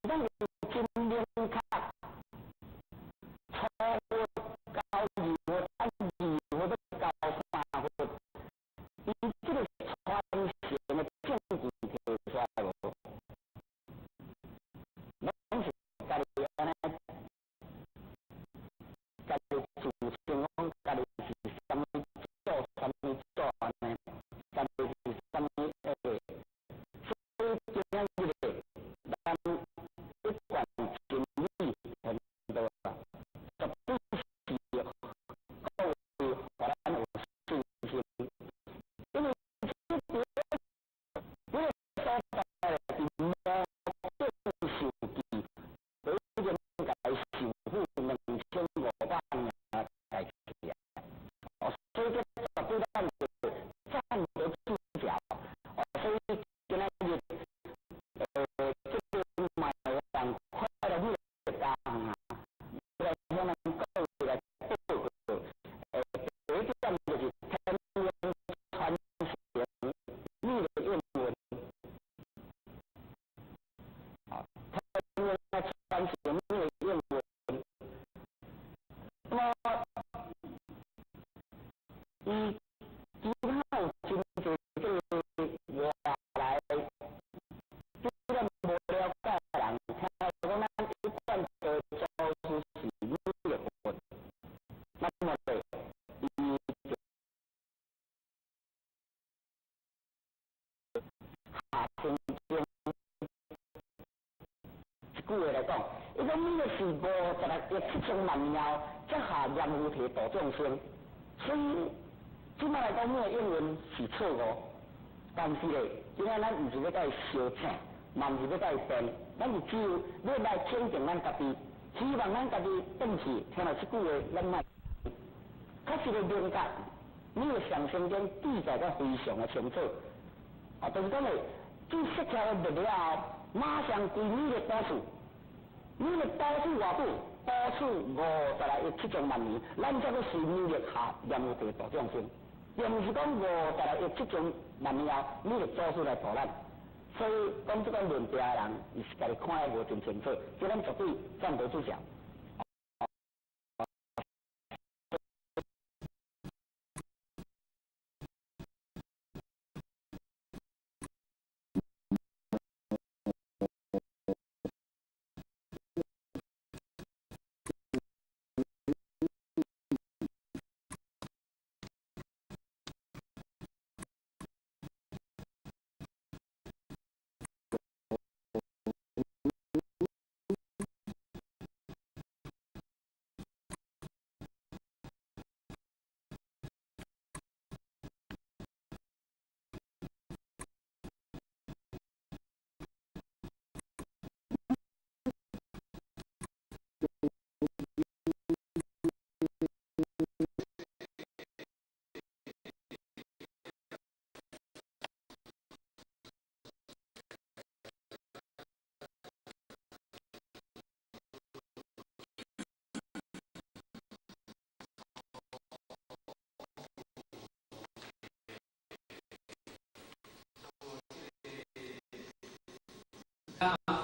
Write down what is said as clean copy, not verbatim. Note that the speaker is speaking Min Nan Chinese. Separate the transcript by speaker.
Speaker 1: 當真明確，初咱呢個是56億7000萬年後，才下閻浮提度眾生。所以，這擺來講，你的應運是錯誤。但是咧，今仔咱毋是欲共伊相爭，嘛毋是欲共伊辯，咱是只有欲來肯定咱家己，希望咱家己轉去聽著這句話，咱莫確實會明白，你的上聖經記載得非常的清楚。啊，就是講咧，這釋迦滅了後，馬上歸彌勒補處，彌勒補處偌久？補處56億7000萬年，咱才閣隨彌勒下閻浮提度眾生，並毋是講56億7000萬年後，彌勒祖師來度咱。所以講這個論調的人，伊是家己看得無真清楚，這咱絕對站得住腳。
Speaker 2: 啊。